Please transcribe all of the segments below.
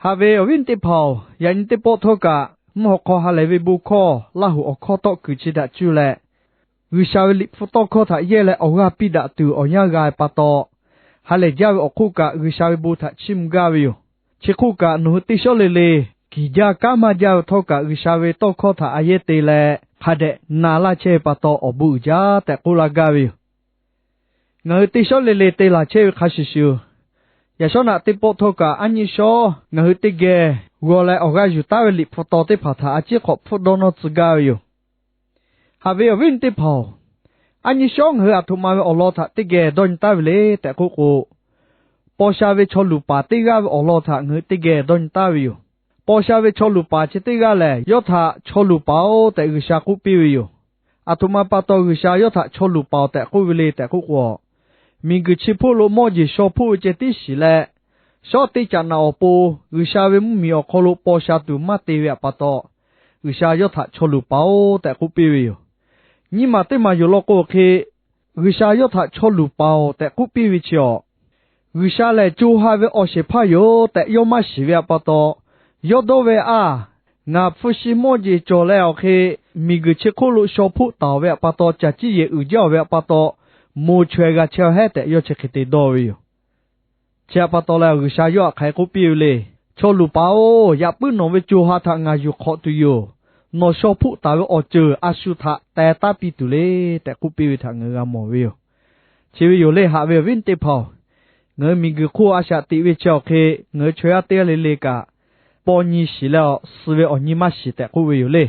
Haꞈ ve awˬ viˉ teˇ hpaˍ-oˬ, yaꞈ nyi teˇ pawˆ htawˇ kaꞈ mvuhˇ haw hk'aw ha lehˬ ve bon hkawˇ Laˇ huˍ awˬ hkawˇ tawˆ kuiˬ chi daꞈ cuˇ leh, G'uiˬsha ve liꞈ hpu tawˇ hkawˇ htaꞈ yehˇ leh awˬ g'aˇ piˇ daꞈ tuˬ awˬ yanˇ g'a ve pa taw, ha lehˬ jaˇ ve awˬ hk'oˆ kaꞈ G'uiˬsha ve bon htaꞈ chiˇ mvuh gaˇ ve yoˬ. Chi hk'oˆ kaꞈ nawˬ hui teˇ shawˉ le le kiˬ jaˇ kanˉ maˇ jaˇ ve htawˇ kaꞈ G'uiˬsha ve tawˇ hkawˇ htaꞈ a yehˇ te leh hk'a dehꞈ na laˇ chehˇ ve pa taw awˬ bon uiˍ jaˇ tehꞈ k'oˆ laˇ gaˇ ve yoˬ. Ngaˬ hui teˇ shawˉ le le te laˬ chehˇ ve hk'a shuˍ shuˍ, yaꞈ shawˉ naꞈ teˇ pawˆ htawˇ kaꞈ aˉ nyi shawˉ ngaˬ hui teˇ geh g'aw leh awˬ g'aˇ yuˬ taˉ ve liꞈ hpu taw teˇ hpaˍ htaꞈ a ciˉ hk'awꞈ hpfuhˆ dawˇ nawˇ tcuh gaˇ ve yoˬ. Haꞈ ve awˬ viˉ teˇ hpaˍ-oˬ, aˉ nyi shawˉ ngaˬ hui aˬ htoꞈ ma ve awˬ lawn htaꞈ teˇ geh dawˇ nyi taˉ ve le tehꞈ k'oˆ k'o, paw sha ve chaw luˬ paˍ teˇ g'aˇ ve awˬ lawn htaꞈ ngaˬ hui teˇ geh dawˇ nyi taˉ ve yoˬ. Paw sha ve chaw luˬ paˍ chi teˇ g'aˇ lehˬ, yawˇ htaꞈ chaw luˬ paˍ-oˬ tehꞈ G'uiˬsha k'oˆ piˇ ve yoˬ. Aˬ htoꞈ ma pa taw G'uiˬsha yawˇ htaꞈ chaw luˬ paˍ-oˬ tehꞈ k'oˆ ve le tehꞈ k'oˆ k'o, miˬguiˬ chi hpoˆ lo mawˇ jeˬ shaw hpoˆ ve ceh tiˉ shiˍ leh, shawˉ teˇ caꞈ naꞈ awˬ pon G'uiˬsha ve mvuhˇmiˬ awˬ hk'aw lo paw sha tuˬ maˇ te ve pa taw, G'uiˬsha yawˇ htaꞈ chaw luˬ paˍ-oˬ tehꞈ k'oˆ piˇ ve yoˬ. Nyiˇ maˬ teˇ maˬ yoˬ law k'o hk'e, G'uiˬsha yawˇ htaꞈ chaw luˬ paˍ-oˬ tehꞈ k'oˆ piˇ ve chi awˬ, G'uiˬsha lehˬ co ha ve awˬ shehˍ hpaˇ yoˬ tehꞈ yawˇ maˇ shiˍ ve pa taw, yawˇ dawˇ ve, Aˬ, ngaˬ hpu shi mawˇ jeˬ cawˬ leh awˬ hk'e, miˬguiˬ chi hk'oˆ lo shaw hpoˆ taˍ-oˬ ve pa taw, caˬ ciˇ yehˬ uiˍ jaˇ-oˬ ve pa taw, moˬ chaweh g'a chehˇ-a hehˉ tehꞈ yawˇ chi hk'e te dawˇ ve yoˬ. Chi pa taw leh G'uiˬsha yawˇ htaꞈ hk'aˬ hk'e k'oˆ piˇ ve le. Chaw luˬ paˍ-oˬ, yaꞈ puiˉ nawˬ ve co ha htaꞈ ngaˬ yuˬ hk'awꞈ tuˬ yoˬ. Nawˬ shaw hpoˆ taˍ ve awˬ ceuˬ a shu htaꞈ teh taˉ piˇ tuˬ le tehꞈ k'oˆ piˇ ve htaꞈ ngaˬ hui g'a mawˬ ve yoˬ. Chi ve yoˬ le, haꞈ ve awˬ viˉ teˇ hpaˍ-oˬ, ngaˬ hui miˬguiˬ hk'oˆ a shaꞈ teꞈ ve chi awˬ hk'e, ngaˬ hui chaw yaˇ teˇ g'aˇ le le kaꞈ, paw nyi shiˍ leh awˬ suh ve awˬ nyi maˇ shiˍ tehꞈ k'oˆ ve yoˬ le.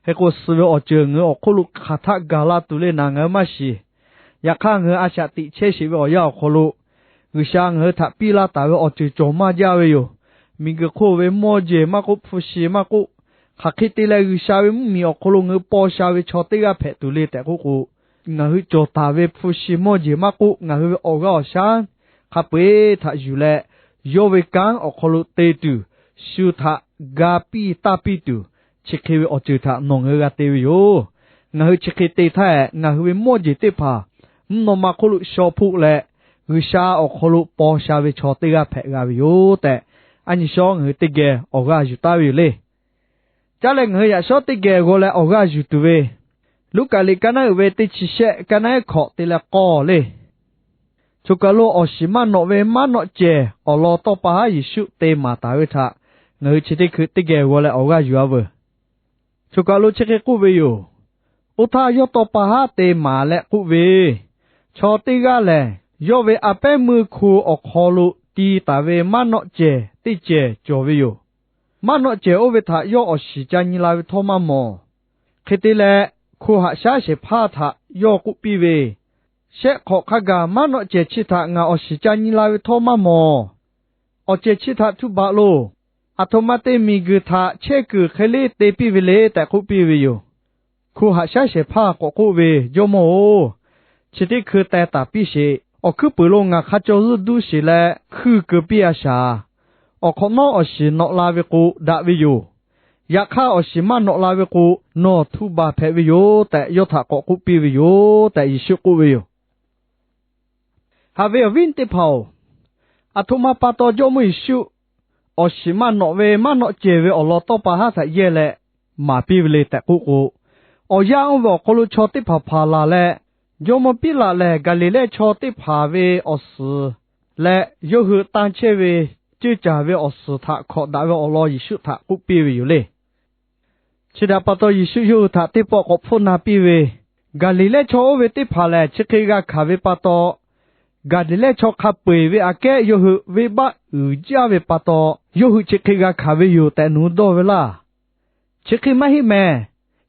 Hk'e k'o, suh ve awˬ ceuˬ ngaˬ hui awˬ hk'oˆ lo hk'aˬ htaˆ gaˬ la tuˬ le naˍ ngaˬ hui maˇ shiˍ. Yaꞈ hk'aˇ, ngaˬ hui a shaꞈ teꞈ chehˇ sheˍ ve awˬ yanˇ awˬ hk'aw lo, G'uiˬsha ngaˬ hui htaꞈ piˇ laˇ taˍ ve awˬ ceuˬ cawˬ maˇ jaˇ ve yoˬ. Miˬguiˬ hk'oˆ ve mawˇ jeˬ maˇ k'oˆ, hpu shi maˇ k'oˆ, hk'aˬ hk'e te leh G'uiˬsha ve mvuhˇmiˬ awˬ hk'aw lo ngaˬ hui paw sha ve chaw teˇ g'aˇ hpehꞈ tuˬ le tehꞈ k'oˆ k'o, ngaˬ hui cawˬ taˍ ve hpu shi mawˇ jeˬ maˇ k'oˆ, ngaˬ hui ve awˬ g'aˇ awˬ shaˉ hk'a peu-eˬ htaꞈ yuˬ leh, yawˇ ve kanˉ awˬ hk'aw lo te tuˬ, shu htaꞈ ga piˇ taˇ piˇ tuˬ, chi hk'e ve awˬ ceuˬ htaꞈ nawˬ ngaˬ hui g'a te ve yoˬ. Ngaˬ hui chi hk'e te htaˇ, ngaˬ hui ve mawˇ jeˬ teˇ hpaˍ mvuhˇ naw ma hk'oˆ lo shaw hpoˆ leh, G'uiˬsha awˬ hk'aw lo paw sha ve chaw teˇ g'aˇ hpehꞈ g'a ve yoˬ tehꞈ, aˉ nyi shawˉ ngaˬ hui teˇ geh awˬ g'aˇ yuˬ taˉ ve yoˬ le. Caˇ leh ngaˬ hui yaꞈ shawˉ teˇ geh g'aw leh awˬ g'aˇ yuˬ tuˬ ve, Luˉkaꞈ liꞈ ka naˉ uiˍ ve teˇ chi shehˆ, ka naˉ ehˉ hkawꞈ te leh k'awˇ le. Choˬ kaˬ lo awˬ shiˍ maˇ nawꞈ ve maˉ nawˆ cehˬ awˬ lawn tawˇ pa haˉ Yeˍsuˆ te maˍ taˍ ve htaꞈ ngaˬ hui chi teˇ hkui teˇ geh g'aw leh awˬ g'aˇ yuˬ-a veuˬ. Choˬ kaˬ lo chi hk'e k'oˆ ve yoˬ. Oˇ htaˇ yawˇ tawˇ pa haˉ te maˍ leh k'oˆ ve, Chaw teˇ g'aˇ lehˬ, yawˇ ve a pehˉ meuˇ hko awˬ hk'aw lo ti taˍ ve maˉ nawˆ cehˬ teˇ cehˬ cawˬ ve yoˬ. Maˉ nawˆ cehˬ oˇ ve htaꞈ yawˇ awˬ shiˍ ca nyi la ve htawˇ maˇ mawˬ. Hk'e te leh, hko haꞈ shaˉ shehˍ hpaˇ htaꞈ yawˇ k'oˆ piˇ ve, Shehˆ hk'awꞈ hk'a gaˬ maˉ nawˆ cehˬ chi htaꞈ ngaˬ awˬ shiˍ ca nyi la ve htawˇ maˇ mawˬ. Awˬ cehˬ chi htaꞈ htu baˬ loˬ. Aˬ htoꞈ ma te miˬguiˬ htaꞈ chehˇ kuiˬ hk'e le te piˇ ve le tehꞈ k'oˆ piˇ ve yoˬ. Hko haꞈ shaˉ shehˍ hpaˇ k'awꞈ k'oˆ ve, Jawˇmawˇ-oˬ, chi teˇ hkui teh taˍ piˇ sheˍ. Awˬ hkuiˉ puiˍ lo ngaˬ hk'a caw zuhˇ duˇ sheˍ leh hkui keu piˇ-a shaˍ. Awˬ hk'awꞈ nawˉ awˬ shiˍ nawꞈ la ve k'o daꞈ ve yoˬ. Yaꞈ hk'aˇ, awˬ shiˍ maˇ nawꞈ la ve k'o, nawˬ htu baˬ hpehꞈ ve yoˬ tehꞈ yawˇ htaꞈ k'awꞈ k'oˆ piˇ ve yoˬ tehꞈ Yeˍsuˆ k'oˆ ve yoˬ. Haꞈ ve awˬ viˉ teˇ hpaˍ-oˬ, aˬ htoꞈ ma pa taw Jawˇmawˇ Yeˍsuˆ awˬ shiˍ maˇ nawꞈ ve maˉ nawˆ cehˬ ve awˬ lawn tawˇ pa haˉ htaꞈ yehˇ leh maˍ piˇ ve le tehꞈ k'oˆ k'o, awˬ yanˇ oˇ ve awˬ hk'aw lo chaw teˇ hpaˍ hpaˍ laˬ leh, jawˇmawˇ Piˉlaꞈ lehˬ Gaˍliˍlehˇ chaw teˇ hpaˍ ve awˬ suhˍ leh yawˇ hui tanˇ chehˇ ve ceuˇ caˬ ve awˬ suhˍ htaꞈ hkawꞈ daꞈ ve awˬ lawn Yeˍsuˆ htaꞈ k'oˆ piˇ ve yoˬ le. Chi htaꞈ pa taw Yeˍsuˆ yawˇ hui htaꞈ teˇ pawˆ k'awꞈ hpfuhˆ na piˇ ve, Gaˍliˍlehˇ chaw oˇ ve teˇ hpaˍ lehˬ chi hk'e g'a hkanˍ ve pa taw, Gaˍliˍlehˇ chaw hk'a peu-eˬ ve aꞈ kehˉ yawˇ hui venˇbaˆ uiˍ jaˇ ve pa taw, yawˇ hui chi hk'e g'a hkanˍ ve yoˬ tehꞈ nawˬ hui dawˇ ve laˇ. Chi hk'e maˇ heˆ mehˍ.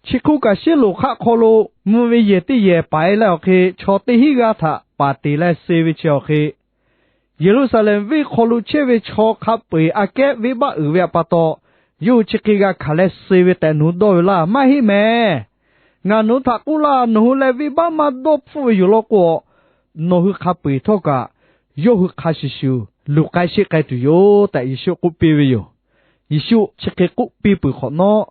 Chi hk'oˆ kaꞈ, shiˉ loˍ hk'aˆ hk'aw lo mvuh ve yehˬ teˇ yehˬ paiˍ leh awˬ hk'e, chaw teˇ hinˉ g'aˇ htaꞈ paˍ teꞈ leh suh ve chi awˬ hk'e, Yeˍruˆsaˍlehnˍ venˇ hk'aw lo chehˇ ve chaw hk'a peu-eˬ aꞈ kehˉ venˇbaˆ uiˍ ve pa taw, yawˇ hui chi hk'e g'a hkanˍ leh suh ve tehꞈ nawˬ hui dawˇ ve laˇ. Maˇ heˆ mehˍ. Ngaˬ nawˬ hui htaꞈ k'oˆ laˇ, nawˬ hui leh venˇbaˆ maˇ dawˇ hpfuhˆ ve yoˬ law k'o, nawˬ hui hk'a peu-eˬ htawˇ kaꞈ, yawˇ hui hk'a shuˍ shuˍ luˬ k'ai sheˆ k'ai tuˬ yoˬ tehꞈ Yeˍsuˆ k'oˆ piˇ ve yoˬ. Yeˍsuˆ chi hk'e k'oˆ piˇ peuˬ hk'awꞈ nawˉ,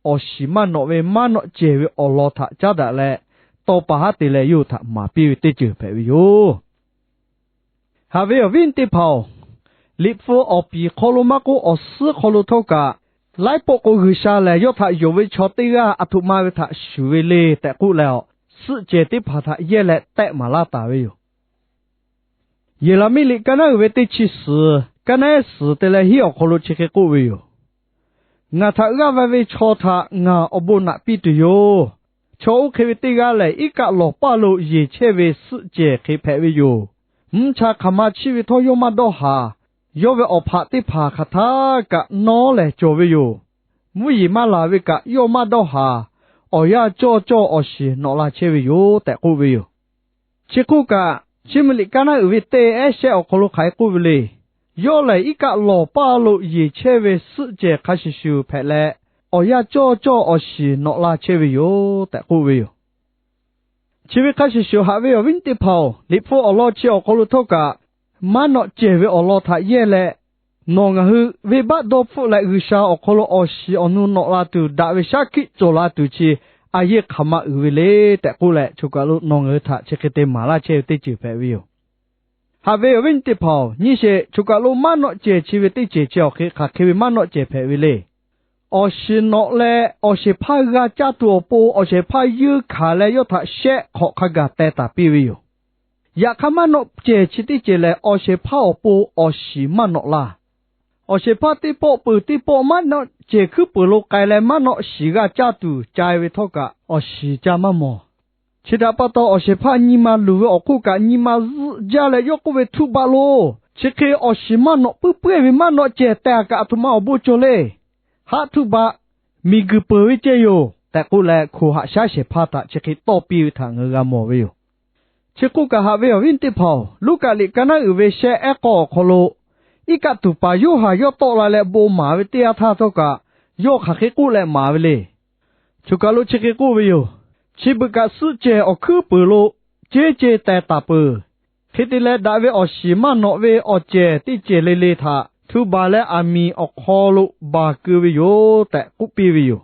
awˬ shiˍ maˇ nawꞈ ve maˉ nawˆ cehˬ ve awˬ lawn htaꞈ caˉ daꞈ leh, tawˇ pa haˉ te leh yawˇ hui htaꞈ maˍ piˇ ve teˇ ceuˬ hpehꞈ ve yoˬ. Haꞈ ve awˬ viˉ teˇ hpaˍ-oˬ, Liꞈ hpu awˬ piˍ hk'aw lo maˇ k'oˆ, awˬ suhˉ hk'aw lo htawˇ kaꞈ, laiˉ pawˆ k'o G'uiˬsha lehˬ yawˇ htaꞈ yonˍ ve chaw teˇ g'aˇ aˬ htoꞈ ma ve htaꞈ shuˍ ve le tehꞈ k'oˆ leh, suhˆ cehˬ teˇ hpaˍ htaꞈ yehˇ leh tehˆ maˍ laˇ taˍ ve yoˬ. Yeˍraˍmiˆ liꞈ kaˇ naˉ uiˍ ve teˇ chi suhˍ, kaˇ naˉ ehˉ suhˍ te leh hiˉ awˬ hk'aw lo chi hk'e k'oˆ ve yoˬ. Ngaˬ htaꞈ g'aˇ va ve chaw htaꞈ ngaˬ awˬ bon naꞈ piˇ tuˬ yoˬ. Chaw oˇ hk'e ve teˇ g'aˇ lehˬ, iˉ kaˆ lawˬ paˇ lo yeˬ chehˇ ve suhˆ cehˬ hk'e hpehꞈ ve yoˬ. Mvuhˇ cha hk'aˬ ma chiˇ ve htawˇ yawˇ maˇ dawˇ haˍ. Yawˇ ve awˬ hpaꞈ teˇ hpaˍ hk'aˬ htaˇ kaꞈ nawˉ lehˬ cawˬ ve yoˬ. Mvuhˇ yeˬ maˇ laˬ ve kaꞈ yawˇ maˇ dawˇ haˍ. Awˬ yanˇ cawˇ cawˇ awˬ shiˍ nawꞈ la chehˇ ve yoˬ tehꞈ k'oˆ ve yoˬ. Chi hk'oˆ kaꞈ, Chiˇ mvuh liꞈ kaˇ naˉ uiˍ ve teˇ ehˉ shehˆ awˬ hk'aw lo hk'aˬ hk'e k'oˆ ve le. Yawˇ lehˬ, iˉ kaˆ lawˬ paˇ lo yeˬ chehˇ ve suhˆ cehˬ hk'a shuˍ shuˍ hpehꞈ leh, awˬ yanˇ cawˇ cawˇ awˬ shiˍ nawꞈ la chehˇ ve yoˬ tehꞈ k'oˆ ve yoˬ. Chi ve hk'a shuˍ shuˍ, haꞈ ve awˬ viˉ teˇ hpaˍ-oˬ, Liꞈ hpu awˬ lawn chi awˬ hk'aw lo htawˇ kaꞈ, maˇ nawꞈ cehˬ ve awˬ lawn htaꞈ yehˇ leh, nawˬ ngaˬ hui venˇbaˆ dawˇ hpfuhˆ leh G'uiˬsha awˬ hk'aw lo awˬ shiˍ awˬ nu nawꞈ la tuˬ, daꞈ ve shaˉ hkiˆ cawˬ la tuˬ chi a yeˇ hk'aˬ ma uiˍ ve le tehꞈ k'oˆ leh, choˬ kaˬ lo nawˬ ngaˬ hui htaꞈ chi hk'e te maˍ laˇ chehˇ ve teˇ ceuˬ hpehꞈ ve yoˬ. Haꞈ ve awˬ viˉ teˇ hpaˍ-oˬ, nyi sheˍ, choˬ kaˬ lo maˇ nawꞈ cehˬ chi ve teˇ cehˬ chi awˬ hk'e hk'aˬ hk'e ve maˇ nawꞈ cehˬ hpehꞈ ve le. Awˬ shiˍ nawꞈ leh awˬ shehˍ hpaˇ g'a caˇ tuˬ awˬ pon, awˬ shehˍ hpaˇ yeunˇ hkanˍ leh yawˇ htaꞈ shehˆ hk'awꞈ hk'a gaˬ teh taˍ piˇ ve yoˬ. Yaꞈ hk'aˇ, maˇ nawꞈ cehˬ chi teˇ cehˬ lehˬ, awˬ shehˍ hpaˇ awˬ pon awˬ shiˍ maˇ nawꞈ laˇ. Awˬ shehˍ hpaˇ teˇ pawˆ peuˬ teˇ pawˆ maˇ nawꞈ cehˬ hkuiˉ peuˬ lo k'ai leh maˇ nawꞈ shiˍ g'a caˇ tuˬ ca e ve htawˇ kaꞈ, awˬ shiˍ ca maˇ mawˬ. Chi htaꞈ pa taw, awˬ shehˍ hpaˇ nyi ma luˬ ve awˬ hk'oˆ kaꞈ, nyi ma zuhˆ jaˇ leh yawˇ k'oˆ ve, Htuˆ baˬ loˬ. Chi hk'e awˬ shiˍ maˇ nawꞈ puiˉ puiˉ ve maˇ nawꞈ cehˬ teh a kaꞈ, aˬ htoꞈ ma awˬ bon cawˬ le. Haˆ htuˆ baˬ, miˬguiˬ peuˬ ve ceh yoˬ tehꞈ k'oˆ leh, hko haꞈ shaˉ shehˍ hpaˇ htaꞈ chi hk'e tawˇ piˇ ve htaꞈ ngaˬ hui g'a mawˬ ve yoˬ. Chi hk'oˆ kaꞈ, haꞈ ve awˬ viˉ teˇ hpaˍ-oˬ, Luˉkaꞈ liꞈ kaˇ naˉ uiˍ ve shehˆ ehˉ k'awˇ awˬ hk'aw lo, iˉ kaˆ tuˍ paˍ Yoˇhanˬ yawˇ tawˆ la leh bon maˍ ve teˇ yanˇ htaˇ htawˇ kaꞈ, yawˇ hk'aˬ hk'e k'oˆ leh maˍ ve le. Choˬ kaˬ lo chi hk'e k'oˆ ve yoˬ. Chi beuꞈ kaꞈ, suhˆ cehˬ awˬ hkuiˉ peuˬ lo ceˇ ce teh taˍ peuˬ. Hk'e te leh, daꞈ ve awˬ shiˍ maˇ nawꞈ ve awˬ cehˬ teˇ cehˬ le le htaꞈ htu baˬ leh, aˬ miˍ awˬ hk'aw lo baˬ keu ve yoˬ tehꞈ k'oˆ piˇ ve yoˬ.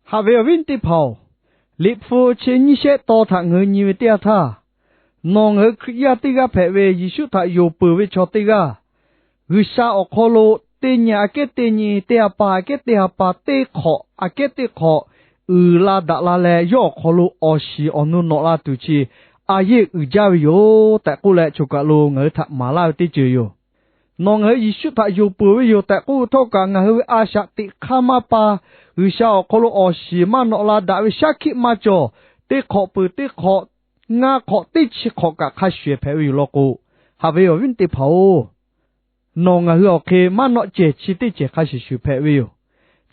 Haꞈ ve awˬ viˉ teˇ hpaˍ-oˬ, Liꞈ hpu chi nyiˇ shehˆ taw htaꞈ ngaˬ hui nyi ve teˇ yanˇ htaˇ, nawˬ ngaˬ hui Hkriꞈ yaˇ teˇ g'aˇ hpehꞈ ve, Yeˍsuˆ htaꞈ yonˍ peuˬ ve chaw teˇ g'aˇ, G'uiˬsha awˬ hk'aw lo teˇ nyi aꞈ kehˉ teˇ nyi, teˇ ha pa aꞈ kehˉ teˇ ha pa, teˇ hk'awꞈ aꞈ kehˉ teˇ hk'awꞈ uiˍ la daꞈ la leh, yawˇ awˬ hk'aw lo awˬ shiˍ awˬ nu nawꞈ la tuˬ chi a yeˇ uiˍ jaˇ ve yoˬ tehꞈ k'oˆ leh, choˬ kaˬ lo ngaˬ hui htaꞈ maˍ laˇ ve teˇ ceuˬ yoˬ. Nawˬ ngaˬ hui Yeˍsuˆ htaꞈ yonˍ peuˬ ve yoˬ tehꞈ k'oˆ ve htawˇ kaꞈ, ngaˬ hui ve a shaꞈ teꞈ hk'aˇ maˇ pa, G'uiˬsha awˬ hk'aw lo awˬ shiˍ maˇ nawꞈ la, daꞈ ve shaˉ hkiˆ maˇ cawˬ, teˇ hk'awꞈ peuˬ teˇ hk'awꞈ, ngaˇ hk'awꞈ teˇ chi hk'awꞈ kaꞈ hk'a shuˍ ehˍ hpehꞈ ve yoˬ law k'o, haꞈ ve awˬ viˉ teˇ hpaˍ-oˬ, nawˬ ngaˬ hui awˬ hk'e maˇ nawꞈ cehˬ chi teˇ cehˬ hk'a shuˍ shuˍ hpehꞈ ve yoˬ.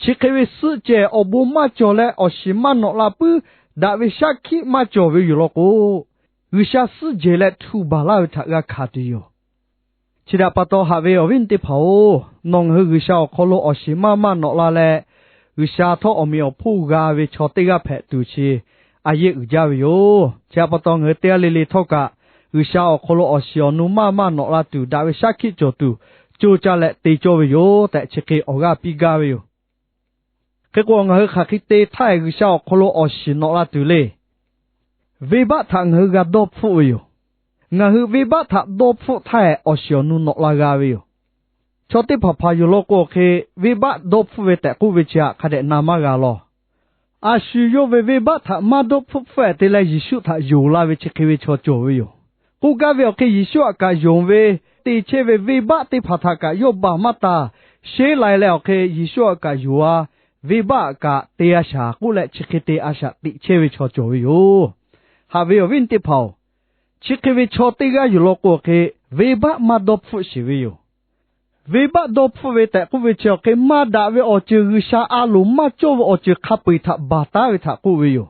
Chi hk'e ve suhˆ cehˬ awˬ bon maˇ cawˬ leh, awˬ shiˍ maˇ nawꞈ la puiˉ, daꞈ ve shaˉ hkiˆ maˇ cawˬ ve yoˬ law k'o, G'uiˬsha suhˆ jehˬ leh htu baˬ laˇ ve htaꞈ g'a hkanˍ tuˬ yoˬ. Chi htaꞈ pa taw, haꞈ ve awˬ viˉ teˇ hpaˍ-oˬ, nawˬ ngaˬ hui G'uiˬsha awˬ hk'aw lo awˬ shiˍ maˇ maˇ nawꞈ la leh, G'uiˬsha htawˇ awˬ meꞈ awˬ hponˇ g'a ve chaw teˇ g'aˇ hpehꞈ tuˬ chi a yeˇ uiˍ jaˇ ve yoˬ. Chi htaꞈ pa taw, ngaˬ hui teˇ g'aˇ le le htawˇ kaꞈ, G'uiˬsha awˬ hk'aw lo awˬ shiˍ awˬ nu maˇ maˇ nawꞈ la tuˬ, daꞈ ve shaˉ hkiˆ cawˬ tuˬ, co caˇ leh te cawˇ ve yoˬ tehꞈ, chi hk'e awˬ g'aˇ piˇ gaˇ ve yoˬ. Hk'e k'o, ngaˬ hui hk'aˬ hk'e te htaˇ G'uiˬsha awˬ hk'aw lo awˬ shiˍ nawꞈ la tuˬ le. Venˇbaˆ htaꞈ ngaˬ hui g'a dawˇ hpfuhˆ ve yoˬ. Ngaˬ hui venˇbaˆ htaꞈ dawˇ hpfuhˆ htaˇ, awˬ shiˍ awˬ nu nawꞈ la g'a ve yoˬ. Chaw teˇ hpaˍ hpaˍ yoˬ law k'o, hk'e venˇbaˆ dawˇ hpfuhˆ ve tehꞈ k'oˆ ve chi htaꞈ hk'a dehꞈ na maˇ g'a law. A shu yawˇ ve venˇbaˆ htaꞈ maˇ dawˇ hpfuhˆ hpfuhˆ-ehˍ te leh, Yeˍsuˆ htaꞈ yonˍ la ve chi hk'e ve chaw cawˬ ve yoˬ. K'oˆ gaˇ ve awˬ hk'e, Yeˍsuˆ aꞈ kaꞈ yonˍ ve te chehˇ ve venˇbaˆ teˇ hpaˍ htaꞈ kaꞈ yawˇ baˬ maˇ taˍ. Sheˉ lai leh awˬ hk'e, Yeˍsuˆ aꞈ kaꞈ yonˍ-a, venˇbaˆ aꞈ kaꞈ te-a shaˍ k'oˆ leh, chi hk'e te a shaꞈ teꞈ chehˇ ve chaw cawˬ ve yoˬ. Haꞈ ve awˬ viˉ teˇ hpaˍ-oˬ, chi hk'e ve chaw teˇ g'aˇ yoˬ law k'o, hk'e venˇbaˆ maˇ dawˇ hpfuhˆ sheˍ ve yoˬ. Venˇbaˆ dawˇ hpfuhˆ ve tehꞈ k'oˆ ve chi awˬ hk'e, maˇ daꞈ ve awˬ ceuˬ, G'uiˬsha a loˍ maˇ cawˇ ve awˬ ceuˬ hk'a peu-eˬ htaꞈ baˬ taˉ ve htaꞈ k'oˆ ve yoˬ.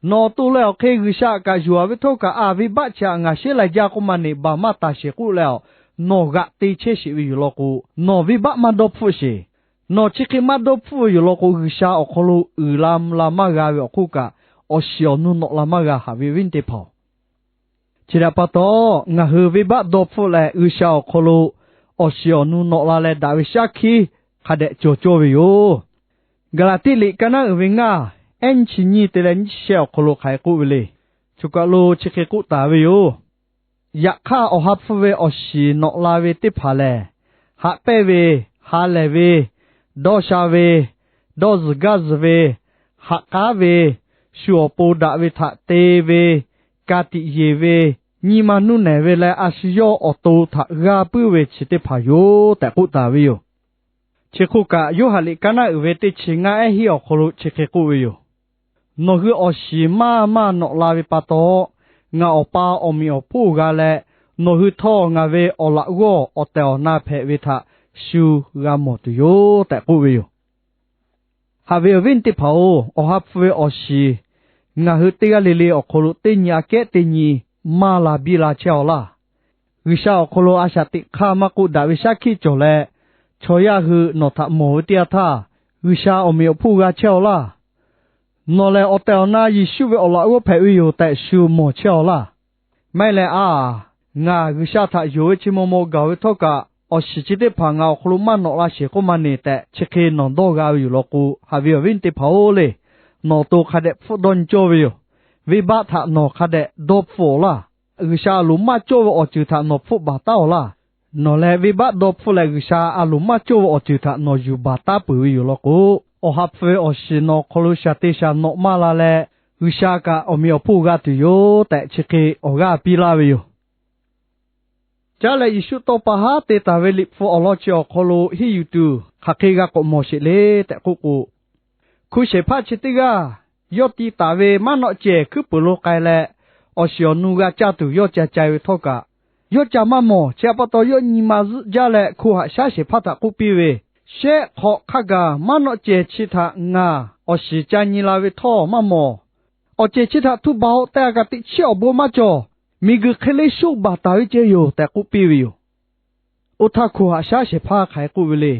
Nawˬ to leh awˬ hk'e G'uiˬsha aꞈ kaꞈ yonˍ-a ve htawˇ kaꞈ, a venˇbaˆ chi htaꞈ ngaˬ sheˉ lai jaˇ k'oˆ ma neꞈ baˬ maˇ taˍ sheˍ k'oˆ leh, nawˬ g'aꞈ te chehˇ sheˍ ve yoˬ law k'o, nawˬ venˇbaˆ maˇ dawˇ hpfuhˆ sheˍ. Nawˬ chi hk'e maˇ dawˇ hpfuhˆ ve yoˬ law k'o, G'uiˬsha awˬ hk'aw lo uiˍ la mvuh la maˇ g'a ve awˬ hk'oˆ kaꞈ, awˬ shiˍ awˬ nu nawꞈ la maˇ g'a, haꞈ ve awˬ viˉ teˇ hpaˍ-oˬ. Chi htaꞈ pa taw, ngaˬ hui venˇbaˆ dawˇ hpfuhˆ leh, G'uiˬsha awˬ hk'aw lo awˬ shiˍ awˬ nu nawꞈ la leh, daꞈ ve shaˉ hkiˆ hk'a dehꞈ cawˬ cawˇ ve yoˬ. Gaˍlaˍtiˆ liꞈ kaˇ naˉ uiˍ ve ngaˇ, ehˉ nyiˇ chi nyiˇ te leh nyiˇ chi shehˆ awˬ hk'aw lo hk'aˬ hk'e k'oˆ ve le. Choˬ kaˬ lo chi hk'e k'oˆ taˍ ve yoˬ. Yaꞈ hk'aˇ, awˬ ha hpu ve awˬ shiˍ nawꞈ la ve teˇ hpaˍ lehˬ, haꞈ pehnˇ ve, ha lehˬ ve, dawˇ sha ve, dawˇ zuhˬ gaˇ zuhˬ ve, haꞈ k'aˉ ve, shu awˬ pon daꞈ ve htaꞈ te ve, ka tiꞈ yeˬ ve, nyi ma nuˇ nehˬ ve leh a shu yawˇ awˬ to htaꞈ g'a puiˉ ve chi teˇ hpaˍ yoˬ tehꞈ k'oˆ taˍ ve yoˬ. Chi hk'oˆ kaꞈ, Yoˇhanˬ liꞈ kaˉ naˉ uiˍ ve teˇ chi ngaˇ ehˉ hiˆ awˬ hk'aw lo chi hk'e k'oˆ ve yoˬ. Nawˬ hui awˬ shiˍ maˇ maˇ nawꞈ la ve pa taw, ngaˬ Awˬ pa awˬ meꞈ awˬ hponˇ g'a leh, nawˬ hui htawˇ ngaˬ ve awˬ laꞈ g'awˇ awˬ tehˬ awˬ na hpehꞈ ve htaꞈ shu g'a mawˬ tuˬ yoˬ tehꞈ k'oˆ ve yoˬ. Haꞈ ve awˬ viˉ teˇ hpaˍ-oˬ, awˬ ha hpu ve awˬ shiˍ ngaˬ hui teˇ g'aˇ le le awˬ hk'aw lo teˇ nyi aꞈ kehˉ teˇ nyi maˇ la biˇ la chehˇ-aw laˇ. G'uiˬsha awˬ hk'aw lo a shaꞈ teꞈ hk'aˇ maˇ k'oˆ, daꞈ ve shaˉ hkiˆ cawˬ leh, chaw yaˇ hui nawˬ htaꞈ mawˬ ve teˇ yanˇ htaˇ, G'uiˬsha awˬ meꞈ awˬ hponˇ g'a chehˇ-aw laˇ. Nawˬ lehˬ awˬ tehˬ awˬ na Yeˍsuˆ ve awˬ laꞈ g'awˇ hpehꞈ ve yoˬ tehꞈ shu mawˬ chehˇ-aw laˇ. Maˇ heˆ leh, a, ngaˬ G'uiˬsha htaꞈ yonˍ ve chi maw maw gaˬ ve htawˇ kaꞈ, awˬ shiˍ chi teˇ hpaˍ ngaˬ awˬ hk'aw lo maˇ nawꞈ la sheˍ k'oˆ maˇ ne tehꞈ chi hk'e nawˬ dawˇ g'a ve yoˬ law k'o, haꞈ ve awˬ viˉ teˇ hpaˍ-oˬ le, nawˬ awˬ to hk'a dehꞈ hpfuhˆ dawˇ nyi cawˇ ve yoˬ. Venˇbaˆ htaꞈ nawˬ hk'a dehꞈ dawˇ hpfuhˆ-awˬ laˇ. G'uiˬsha a loˍ maˇ cawˇ ve awˬ ceuˬ htaꞈ nawˬ hpfuhˆ baˬ taˉ-awˬ laˇ. Nawˬ lehˬ venˇbaˆ dawˇ hpfuhˆ leh G'uiˬsha a loˍ maˇ cawˇ ve awˬ ceuˬ htaꞈ nawˬ yuˬ baˬ taˉ peuˬ ve yoˬ law k'o, awˬ ha hpu ve awˬ shiˍ nawˬ awˬ hk'aw lo shaˍ te shaˍ nawꞈ maˇ la leh, G'uiˬsha kaꞈ awˬ meꞈ awˬ hponˇ g'a tuˬ yoˬ tehꞈ chi hk'e awˬ g'aˇ piˇ laˇ ve yoˬ. Caˉ leh Yeˍsuˆ tawˇ pa haˉ te taˍ ve Liꞈ hpu awˬ lawn chi awˬ hk'aw lo henˇ yuˬ tuˬ hk'aˬ hk'e g'a k'awꞈ mawˬ sheˍ le tehꞈ k'oˆ k'o, hkunˉ shehˍ hpaˇ chi teˇ g'aˇ yawˇ ti taˍ ve maˉ nawˆ cehˬ hkuiˉ puiˍ lo k'ai leh, awˬ shiˍ awˬ nu g'a caˇ tuˬ yawˇ ca cai ve htawˇ kaꞈ, yawˇ ca maˇ mawˬ. Chi htaꞈ pa taw, yawˇ nyi ma zuhˆ jaˇ leh hko haꞈ shaˉ shehˍ hpaˇ htaꞈ k'oˆ piˇ ve, Shehˆ hk'awꞈ hk'a gaˬ maˉ nawˆ cehˬ chi htaꞈ ngaˬ awˬ shiˍ ca nyi la ve htawˇ maˇ mawˬ. Awˬ cehˬ chi htaꞈ htu baˬ-oꞈ tehꞈ g'a kaꞈ teꞈ chiˉ awˬ bon maˇ cawˬ. Miˬguiˬ hk'e le shoˆ baˬ taˍ ve ceh yoˬ tehꞈ k'oˆ piˇ ve yoˬ. Oˇ htaˇ hko haꞈ shaˉ shehˍ hpaˇ hk'aˬ hk'e k'oˆ ve le.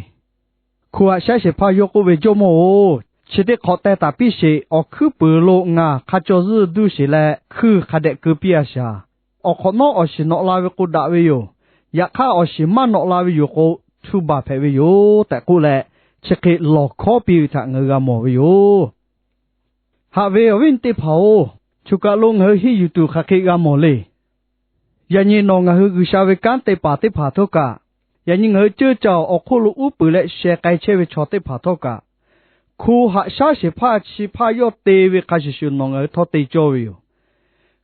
Hko haꞈ shaˉ shehˍ hpaˇ yawˇ k'oˆ ve, Jawˇmawˇ-oˬ, chi teˇ hk'awꞈ teh taˍ piˇ sheˍ. Awˬ hkuiˉ puiˍ lo ngaˬ hk'a caw zuhˇ duˇ sheˍ leh, hkuiˇ hk'a dehꞈ keu piˇ-a shaˍ. Awˬ hk'awꞈ nawˉ awˬ shiˍ nawꞈ la ve k'o daꞈ ve yoˬ. Yaꞈ hk'aˇ, awˬ shiˍ maˇ nawꞈ la ve yoˬ k'o, htu baˬ hpehꞈ ve yoˬ tehꞈ k'oˆ leh, chi hk'e lawˬ hkawˉ piˇ ve htaꞈ ngaˬ hui g'a mawˬ ve yoˬ. Haꞈ ve awˬ viˉ teˇ hpaˍ-oˬ, choˬ kaˬ lo ngaˬ hui henˇ yuˬ tuˬ hk'aˬ hk'e g'a mawˬ le. Yaꞈ nyi nawˬ ngaˬ hui G'uiˬsha ve kanˉ te paˍ teˇ hpaˍ htawˇ kaꞈ, yaꞈ nyi ngaˬ hui ceuˇ caˬ awˬ hk'oˆ lo uˉ peunˍ leh sheh k'ai chehˇ ve chaw teˇ hpaˍ htawˇ kaꞈ, hko haꞈ shaˉ shehˍ hpaˇ chi hpaˇ yawˇ te ve hk'a shuˍ shuˍ nawˬ ngaˬ hui htawˇ te cawˇ ve yoˬ.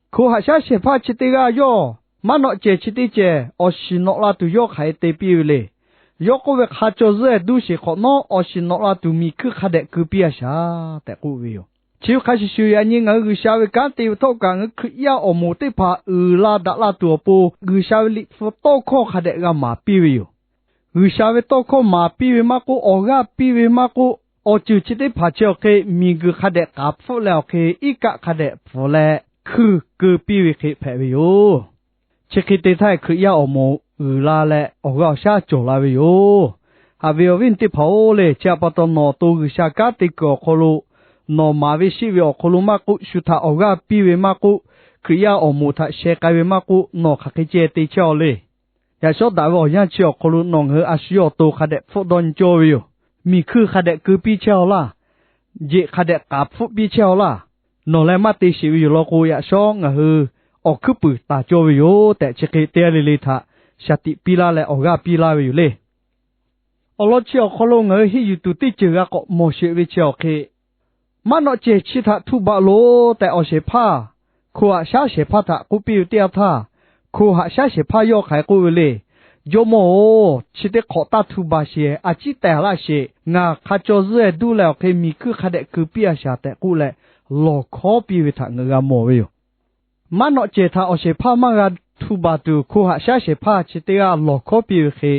Hko haꞈ shaˉ shehˍ hpaˇ chi teˇ g'aˇ yawˇ maˉ nawˆ cehˬ chi teˇ cehˬ awˬ shiˍ nawꞈ la tuˬ yawˇ hk'aˬ hk'e te piˇ ve le. Yawˇ k'oˆ ve, Hk'a caw zuhˇ-eh duˇ sheˍ hk'awꞈ nawˉ, awˬ shiˍ nawꞈ la tuˬ miˬ hkuiˇ hk'a dehꞈ keu piˇ-a shaˍ tehꞈ k'oˆ ve yoˬ. Chi hk'a shuˍ shuˍ, yaꞈ nyi ngaˬ hui G'uiˬsha ve kanˉ te ve htawˇ kaꞈ, ngaˬ hui Hkriꞈ yaˇ awˬ moˍ teˇ hpaˍ uiˍ la daꞈ la tuˬ awˬ pon, G'uiˬsha ve Liꞈ hpu tawˇ hkawˇ hk'a dehꞈ g'a maˍ piˇ ve yoˬ. G'uiˬsha ve tawˇ hkawˇ maˍ piˇ ve maˇ k'oˆ, awˬ g'aˇ piˇ ve maˇ k'oˆ, awˬ ceuˬ chi teˇ hpaˍ chi awˬ hk'e miˬguiˬ hk'a dehꞈ k'aˍ hpfuhˆ leh awˬ hk'e iˉ kaˆ hk'a dehꞈ pfuhˍ leh hkuiˇ keu piˇ ve hk'e hpehꞈ ve yoˬ. Chi hk'e te htaˇ, Hkriꞈ yaˇ awˬ moˍ uiˍ la leh awˬ g'aˇ awˬ shaˉ cawˬ la ve yoˬ. Haꞈ ve awˬ viˉ teˇ hpaˍ-oˬ le, chi htaꞈ pa taw nawˬ awˬ to G'uiˬsha kanˉ te kuiˬ awˬ hk'aw lo, nawˬ maˍ ve sheˆ ve awˬ hk'aw lo maˇ k'oˆ, shu htaꞈ awˬ g'aˇ piˇ ve maˇ k'oˆ, Hkriꞈ yaˇ awˬ moˍ htaꞈ sheh k'ai ve maˇ k'oˆ, nawˬ hk'aˬ hk'e ceh te chehˇ-aw le. Yaꞈ shawˉ daꞈ ve awˬ yanˇ chi awˬ hk'aw lo nawˬ ngaˬ hui a shu yawˇ awˬ to hk'a dehꞈ hpfuhˆ dawˇ nyi cawˇ ve yoˬ. Miˬ hkuiˇ hk'a dehꞈ keu piˇ chehˇ-aw laˇ. Jeꞈ hk'a dehꞈ k'aˍ hpfuhˆ piˇ chehˇ-aw laˇ. Nawˬ leh maˇ te sheˍ ve yoˬ law k'o, yaꞈ shawˉ ngaˬ hui awˬ hkuiˉ puiˍ taˍ cawˇ ve yoˬ tehꞈ, chi hk'e teˇ g'aˇ le le htaꞈ shaˍ tiꞈ piˇ laˇ leh awˬ g'aˇ piˇ laˇ ve yoˬ le. Awˬ lawn chi awˬ hk'aw lo ngaˬ hui henˇ yuˬ tuˬ teˇ ceuˬ g'a k'awꞈ mawˬ sheˍ ve chi awˬ hk'e, maˉ nawˆ cehˬ chi htaꞈ htu baˬ loˬ tehꞈ, awˬ shehˍ hpaˇ hko haꞈ shaˉ shehˍ hpaˇ htaꞈ k'oˆ piˇ ve teˇ yanˇ htaˇ, hko haꞈ shaˉ shehˍ hpaˇ yawˇ hk'aˬ hk'e k'oˆ ve le. Jawˇmawˇ-oˬ, chi teˇ hk'awꞈ taˇ htu baˬ sheˍ, a ciˉ tehˬ laˇ sheˍ. Ngaˬ hk'a caw zuhˇ-eh duˇ leh awˬ hk'e miˬ hkuiˇ hk'a dehꞈ keu piˇ-a shaˍ tehꞈ k'oˆ leh, lawˬ hkawˉ piˇ ve htaꞈ ngaˬ hui g'a mawˬ ve yoˬ. Maˉ nawˆ cehˬ htaꞈ awˬ shehˍ hpaˇ maˇ g'a htu baˬ tuˬ, hko haꞈ shaˉ shehˍ hpaˇ chi teˇ g'aˇ lawˬ hkawˉ piˇ ve hk'e,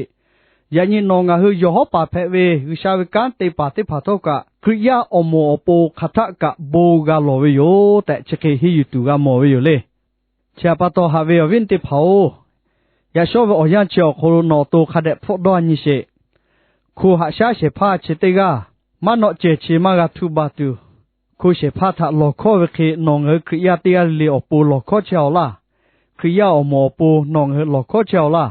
yaꞈ nyi nawˬ ngaˬ hui yawˬ hawˉ paˍ hpehꞈ ve G'uiˬsha ve kanˉ te paˍ teˇ hpaˍ htawˇ kaꞈ, Hkriꞈ yaˇ awˬ moˍ awˬ pon hk'aˬ htaˆ kaꞈ bon g'a lawˬ ve yoˬ tehꞈ, chi hk'e henˇ yuˬ tuˬ g'a mawˬ ve yoˬ le. Chi htaꞈ pa taw, haꞈ ve awˬ viˉ teˇ hpaˍ-oˬ, yaꞈ shawˉ ve awˬ yanˇ chi awˬ hk'aw lo nawˬ awˬ to hk'a dehꞈ hpfuhˆ dawˇ nyi sheˍ. Hko haꞈ shaˉ shehˍ hpaˇ chi teˇ g'aˇ maˉ nawˆ cehˬ chi maˇ g'a htu baˬ tuˬ, hko shehˍ hpaˇ htaꞈ lawˬ hkawˉ ve hk'e, nawˬ ngaˬ hui Hkriꞈ yaˇ teˇ g'aˇ le le awˬ pon lawˬ hkawˉ chehˇ-aw laˇ. Hkriꞈ yaˇ awˬ moˍ awˬ pon nawˬ ngaˬ hui lawˬ hkawˉ chehˇ-aw laˇ.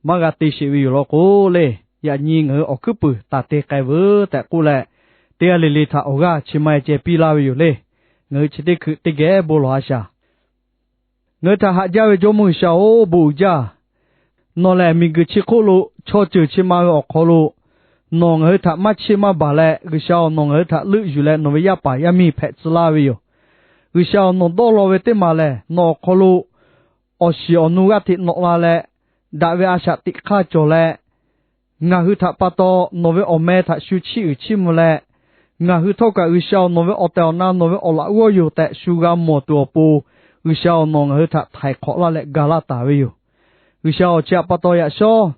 Maˇ g'a te sheˍ ve yoˬ law k'o le, yaꞈ nyi ngaˬ hui awˬ hkuiˉ puiˍ taˍ te k'ai veuˬ tehꞈ k'oˆ leh, teˇ g'aˇ le le htaꞈ awˬ g'aˇ chi ma e ceh piˇ laˇ ve yoˬ le. Ngaˬ hui chi teˇ hkui teˇ geh bon lawˬ-a shaˍ. Ngaˬ hui htaꞈ haꞈ jaˇ ve Jawˇmawˇ G'uiˬsha-oˬ, bon uiˍ jaˇ. Nawˬ lehˬ miˬguiˬ chi hk'oˆ lo chaw ceuˬ chi ma ve awˬ hk'aw lo nawˬ ngaˬ hui htaꞈ maˇ chiˇ maˇ baˬ leh, G'uiˬsha-oˬ, nawˬ ngaˬ hui htaꞈ leuˆ yuˬ leh nawˬ ve yaˇ paˍ yaˇ miˇ hpehꞈ tcuh laˇ ve yoˬ. G'uiˬsha-oˬ, nawˬ dawˇ law ve teˇ maˬ lehˬ, nawˬ awˬ hk'aw lo awˬ shiˍ awˬ nu g'aˇ hteꞈ nawꞈ la leh, daꞈ ve a shaꞈ teꞈ hk'aˇ cawˬ leh, ngaˬ hui htaꞈ pa taw nawˬ ve awˬ meh htaꞈ shu chiˇ uiˍ chiˇ mvuh leh, ngaˬ hui htawˇ kaꞈ G'uiˬsha-oˬ, nawˬ ve awˬ tehˬ awˬ na nawˬ ve awˬ laꞈ g'awˇ yoˬ tehꞈ shu g'a mawˬ tuˬ awˬ pon, G'uiˬsha-oˬ, nawˬ ngaˬ hui htaꞈ htaiˍ hk'awꞈ laˇ leh ga laˇ taˍ ve yoˬ. G'uiˬsha-oˬ, chi htaꞈ pa taw yaꞈ shawˉ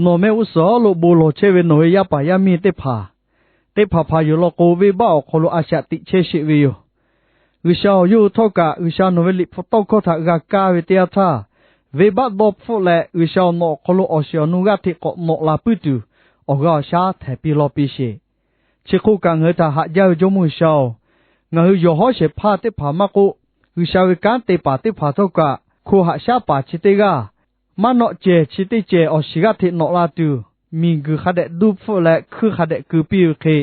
nawˬ mehˆ g'uˇ suhˍ lo bon lawˬ chehˇ ve nawˬ ve yaˇ paˍ yaˇ miˇ teˇ hpaˍ, teˇ hpaˍ hpaˍ yuˬ law k'o, venˇbaˆ awˬ hk'aw lo a shaꞈ teꞈ chehˇ sheˍ ve yoˬ. G'uiˬsha-oˬ, yawˇ hui htawˇ kaꞈ G'uiˬsha nawˬ ve Liꞈ hpu tawˇ hkawˇ htaꞈ g'a kaˇ ve teˇ yanˇ htaˇ, venˇbaˆ dawˇ hpfuhˆ leh G'uiˬsha-oˬ, nawˬ awˬ hk'aw lo awˬ shiˍ awˬ nu g'aˇ hteꞈ k'awꞈ nawꞈ la puiˉ tuˬ, awˬ g'aˇ awˬ shaˉ htehˍ piˇ lawˇ piˇ sheˍ. Chi hk'oˆ kaꞈ, ngaˬ hui htaꞈ haꞈ jaˇ ve Jawˇmawˇ G'uiˬsha-oˬ, ngaˬ hui yawˬ hawˉ shehˍ hpaˇ teˇ hpaˍ maˇ k'oˆ, G'uiˬsha ve kanˉ te paˍ teˇ hpaˍ htawˇ kaꞈ, hko haꞈ shaˉ paˍ chi teˇ g'aˇ, maˇ nawˆ cehˬ chi teˇ cehˬ awˬ shiˍ g'aˇ hteꞈ nawꞈ la tuˬ, miˬguiˬ hk'a dehꞈ duˇ hpfuhˆ leh hkuiˇ hk'a dehꞈ keu piˇ ve hk'e,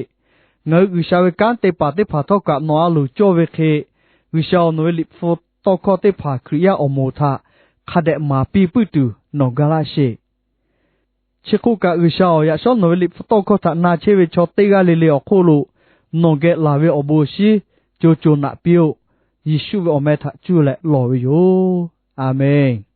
ngaˬ hui G'uiˬsha ve kanˉ te paˍ teˇ hpaˍ htawˇ kaꞈ nawˬ a loˍ cawˇ ve hk'e, G'uiˬsha-oˬ, nawˬ ve Liꞈ hpu tawˇ hkawˇ teˇ hpaˍ Hkriꞈ yaˇ awˬ moˍ htaꞈ hk'a dehꞈ maˍ piˇ puiˉ tuˬ nawˬ ga laˇ sheˍ. Chi hk'oˆ kaꞈ, G'uiˬsha-oˬ, yaꞈ shawˉ nawˬ ve Liꞈ hpu tawˇ hkawˇ htaꞈ na chehˇ ve chaw teˇ g'aˇ le le awˬ hk'oˆ lo nawˬ geh laˬ ve awˬ bon awˬ shinˉ co co naꞈ piˇ-oˆ. Yeˍsuˆ ve awˬ meh htaꞈ cuˇ leh lawˬ ve yoˬ. A menˬ.